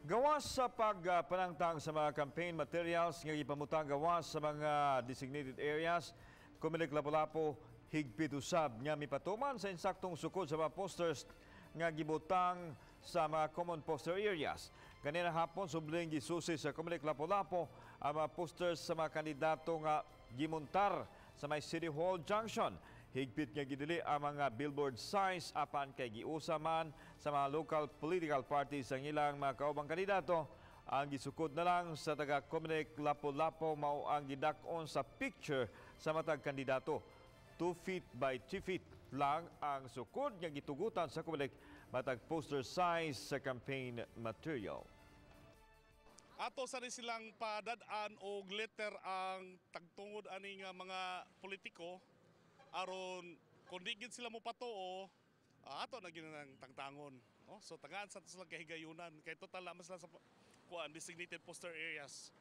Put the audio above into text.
Gawas sa pagpanangtang sa mga campaign materials nga gipamutang gawas sa mga designated areas, Comelec Lapu-Lapu higpit usab nga mipatuman sa insaktong sukod sa mga posters nga gibutang sa mga common poster areas. Ganina hapon, subling gisusi sa Comelec Lapu-Lapu ang mga posters sa mga kandidato nga gimuntar sa may City Hall Junction. Higpit nga gidili ang mga billboard size, apan kay giusa man sa mga local political parties ang ilang mga kaubang kandidato, ang gisukod na lang sa taga Comelec Lapu-Lapu mao ang gidak-on sa picture sa matag kandidato. 2 feet by 2 feet lang ang sukod nga gitugutan sa Comelec matag poster size sa campaign material. Ato sa rin silang padad-an og letter ang tagtungod ani nga mga politiko aron kung di gid sila mo patuo, ato na gid nang tangtangon, no? So tagaan sa ato silang kahigayunan kay total naman sila sa kuan designated poster areas.